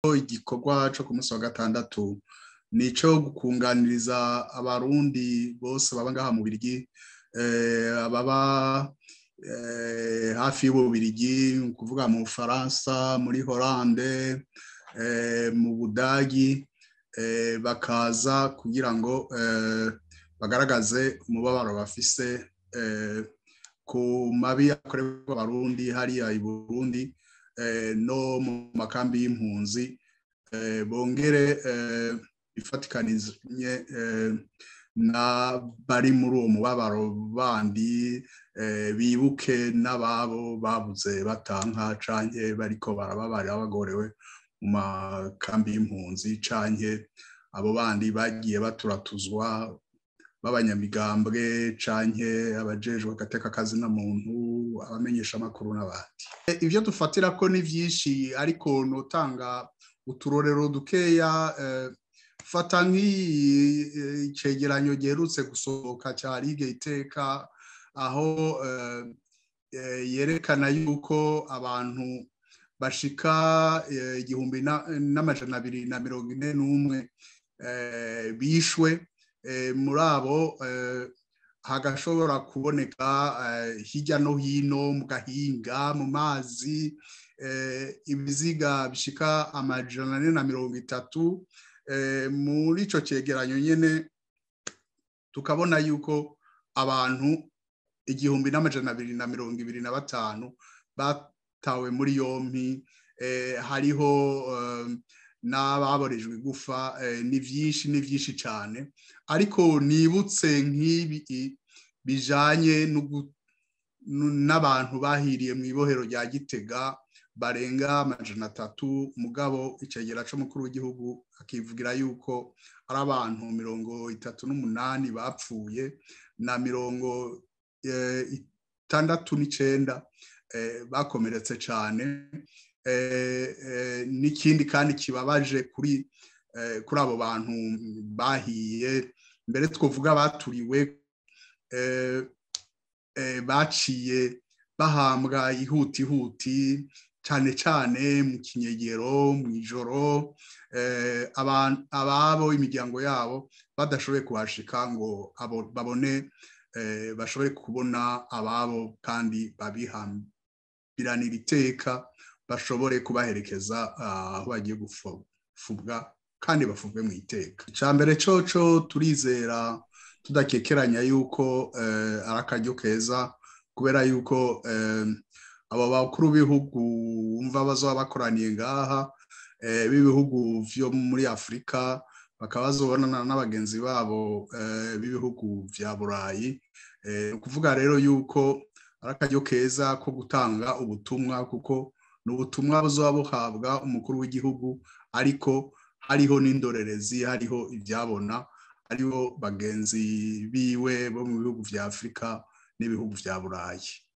Igikorwa co ku munsi wa gatandatu nico gukunganiriza Abarundi bose baba ngaha mu Bubirigi, ababa hafi y'Ububirigi, kuvuga mu Bufaransa, muri Hollande, mu Budagi, bakaza kugira ngo bagaragaze umubabaro bafise ku mabi yakorerwa Abarundi hariya i Burundi no mu makambi y'impunzi, bongere ifatikanije n'abari muri uwo mubabaro bandi, bibuke n'ababo babuze batanka canke bariko barababarira bagorewe mu makambi y'impunzi, canke abo bandi bagiye baturatuzwa b'abanyamigambwe canke abajejwe agateka kazina muntu, abamenyesha amakuru n'abandi. Ivyo dufatira ko ni vyinshi, ariko notanga uturorero dukeya. Fata nk'icegeranyo giherutse gusohoka ca Ligue Iteka, aho yerekana yuko abantu bashika 1241 bishwe. Muri abo hagashobora kuboneka hirya no hino mu gahinga, mu mazi, ibiziga bishika 430. Muri ico cegeranyo nyene tukabona yuko abantu 1225 batawe muri yompi, hariho n'ababorejwe igufa. Ni vyinshi, ni vyinshi cane, ariko nibutse nk'ibi bijanye n'abantu bahiriye mu ibohero rya Gitega barenga 300, mugabo icegera c'umukuru w'igihugu akivugira yuko ari abantu 38 bapfuye na 69 bakomeretse cane. N'ikindi kandi kibabaje kuri abo bantu bahiye, mbere twovuga baturiwe, baciye bahambwa ihutihuti cane cane mu kinyegero, mw'ijoro, ababo, imiryango yabo badashoboye kuhashika ngo babone, bashobore kubona ababo kandi babihambiranira iteka, bashobore kubaherekeza aho bagiye gufubwa kandi bafubwe mu iteka. Icya mbere coco, turizera tudakekeranya yuko ari akaryo keza, kubera yuko abo bakuru b'ibihugu wumva bazoba bakoraniye ngaha b'ibihugu vyo muri Afurika, bakaba bazobonana n'abagenzi babo b'ibihugu vya Burayi. Ni ukuvuga rero yuko ari akaryo keza ko gutanga ubutumwa, kuko ni ubutumwa buzoba buhabwa umukuru w'igihugu, ariko hariho n'indorerezi, hariho ivyabona, hariho bagenzi biwe bo mu bihugu vya Afurika n'ibihugu vya Burayi.